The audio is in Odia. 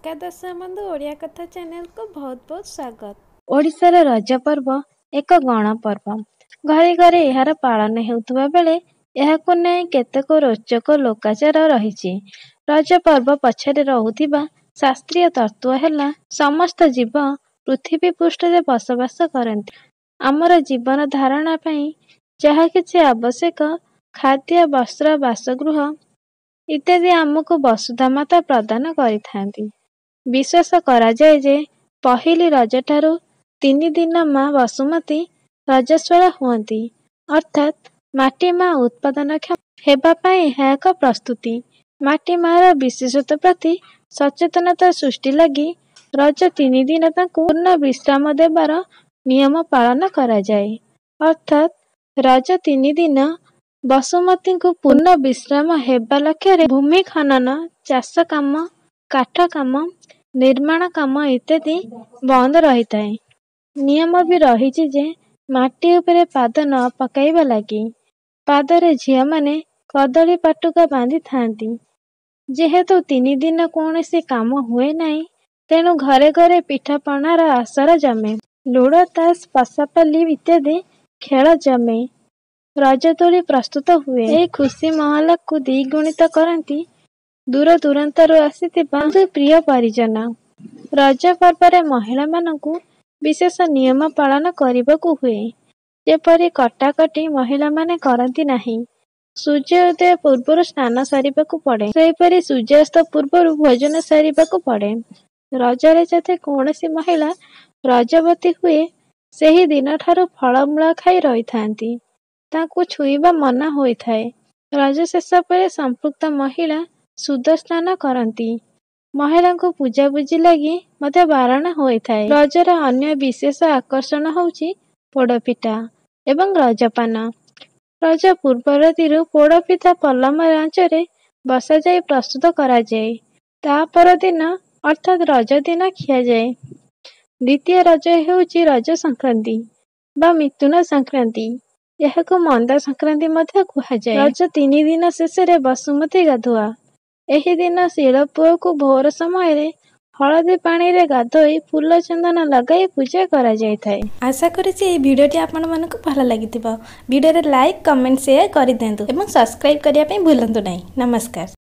ନମସ୍କାର ଦର୍ଶକ ବନ୍ଧୁ, ଓଡ଼ିଆ କଥା ଚ୍ୟାନେଲକୁ ବହୁତ ବହୁତ ସ୍ୱାଗତ। ଓଡ଼ିଶାର ରଜ ପର୍ବ ଏକ ଗଣପର୍ବ। ଘରେ ଘରେ ଏହାର ପାଳନ ହେଉଥିବା ବେଳେ ଏହାକୁ ନେଇ କେତେକ ରୋଚକ ଲୋକାଚାର ରହିଛି। ରଜ ପର୍ବ ପଛରେ ରହୁଥିବା ଶାସ୍ତ୍ରୀୟ ତତ୍ତ୍ୱ ହେଲା, ସମସ୍ତ ଜୀବ ପୃଥିବୀ ପୃଷ୍ଠରେ ବସବାସ କରନ୍ତି। ଆମର ଜୀବନ ଧାରଣ ପାଇଁ ଯାହା କିଛି ଆବଶ୍ୟକ, ଖାଦ୍ୟ, ବସ୍ତ୍ର, ବାସଗୃହ ଇତ୍ୟାଦି ଆମକୁ ବସୁଧା ମାତା ପ୍ରଦାନ କରିଥାନ୍ତି। ବିଶ୍ୱାସ କରାଯାଏ ଯେ ପହିଲି ରଜଠାରୁ 3 ଦିନ ମା ବସୁମତୀ ରଜସ୍ୱଳା ହୁଅନ୍ତି, ଅର୍ଥାତ୍ ମାଟି ମା ଉତ୍ପାଦନକ୍ଷମ ହେବା ପାଇଁ ଏହା ଏକ ପ୍ରସ୍ତୁତି। ମାଟି ମାର ବିଶେଷତ୍ୱ ପ୍ରତି ସଚେତନତା ସୃଷ୍ଟି ଲାଗି ରଜ 3 ଦିନ ତାଙ୍କୁ ପୂର୍ଣ୍ଣ ବିଶ୍ରାମ ଦେବାର ନିୟମ ପାଳନ କରାଯାଏ। ଅର୍ଥାତ୍ ରଜ 3 ଦିନ ବସୁମତୀଙ୍କୁ ପୂର୍ଣ୍ଣ ବିଶ୍ରାମ ହେବା ଲକ୍ଷ୍ୟରେ ଭୂମି ଖନନ, ଚାଷ କାମ, କାଠ କାମ, ନିର୍ମାଣ କାମ ଇତ୍ୟାଦି ବନ୍ଦ ରହିଥାଏ। ନିୟମ ବି ରହିଛି ଯେ ମାଟି ଉପରେ ପାଦ ନ ପକାଇବା ଲାଗି। ପାଦରେ ଝିଅମାନେ କଦଳୀ ପାଟୁକା ବାନ୍ଧିଥାନ୍ତି। ଯେହେତୁ 3 ଦିନ କୌଣସି କାମ ହୁଏ ନାହିଁ, ତେଣୁ ଘରେ ଘରେ ପିଠାପଣାର ଆସର ଜମେ। ଲୁଡୋ, ତାସ, ପଶାପାଲି ଇତ୍ୟାଦି ଖେଳ ଜମେ। ରଜଦୋଳି ପ୍ରସ୍ତୁତ ହୁଏ। ଏହି ଖୁସି ମାହୋଲକୁ ଦ୍ୱିଗୁଣିତ କରନ୍ତି ଦୂରଦୂରାନ୍ତରୁ ଆସିଥିବା ବନ୍ଧୁ, ପ୍ରିୟ ପରିଜନ। ରଜ ପର୍ବରେ ମହିଳାମାନଙ୍କୁ ବିଶେଷ ନିୟମ ପାଳନ କରିବାକୁ ହୁଏ। ଯେପରି କଟାକଟି ମହିଳାମାନେ କରନ୍ତି ନାହିଁ। ସୂର୍ଯ୍ୟ ଉଦୟ ପୂର୍ବରୁ ସ୍ନାନ ସାରିବାକୁ ପଡ଼େ। ସେହିପରି ସୂର୍ଯ୍ୟାସ୍ତ ପୂର୍ବରୁ ଭୋଜନ ସାରିବାକୁ ପଡ଼େ। ରଜରେ ଯଦି କୌଣସି ମହିଳା ରଜବତୀ ହୁଏ, ସେହି ଦିନଠାରୁ ଫଳମୂଳ ଖାଇ ରହିଥାନ୍ତି। ତାଙ୍କୁ ଛୁଇଁବା ମନା ହୋଇଥାଏ। ରଜ ଶେଷ ପରେ ସମ୍ପୃକ୍ତ ମହିଳା ଶୁଦ୍ଧ ସ୍ନାନ କରନ୍ତି। ମହିଳାଙ୍କୁ ପୂଜାପୂଜି ଲାଗି ମଧ୍ୟ ବାରଣ ହୋଇଥାଏ। ରଜର ଅନ୍ୟ ବିଶେଷ ଆକର୍ଷଣ ହେଉଛି ପୋଡ଼ପିଠା ଏବଂ ରଜପାନ। ରଜ ପୂର୍ବ ରାତିରୁ ପୋଡ଼ପିଠା ପଲମ ଆଞ୍ଚରେ ବସାଯାଇ ପ୍ରସ୍ତୁତ କରାଯାଏ। ତା ପରଦିନ ଅର୍ଥାତ୍ ରଜ ଦିନ ଖିଆଯାଏ। ଦ୍ୱିତୀୟ ରଜ ହେଉଛି ରଜ ସଂକ୍ରାନ୍ତି ବା ମିଥୁନ ସଂକ୍ରାନ୍ତି। ଏହାକୁ ମାନ୍ଦା ସଂକ୍ରାନ୍ତି ମଧ୍ୟ କୁହାଯାଏ। ରଜ 3 ଦିନ ଶେଷରେ ବସୁମତୀ ଗାଧୁଆ। ଏହି ଦିନ ଶିଳପୁଅକୁ ଭୋର ସମୟରେ ହଳଦୀ ପାଣିରେ ଗାଧୋଇ ଫୁଲ ଚନ୍ଦନ ଲଗାଇ ପୂଜା କରାଯାଇଥାଏ। ଆଶା କରୁଛି ଏହି ଭିଡ଼ିଓଟି ଆପଣମାନଙ୍କୁ ଭଲ ଲାଗିଥିବ। ଭିଡ଼ିଓରେ ଲାଇକ୍, କମେଣ୍ଟ, ସେୟାର କରିଦିଅନ୍ତୁ ଏବଂ ସବସ୍କ୍ରାଇବ୍ କରିବା ପାଇଁ ଭୁଲନ୍ତୁ ନାହିଁ। ନମସ୍କାର।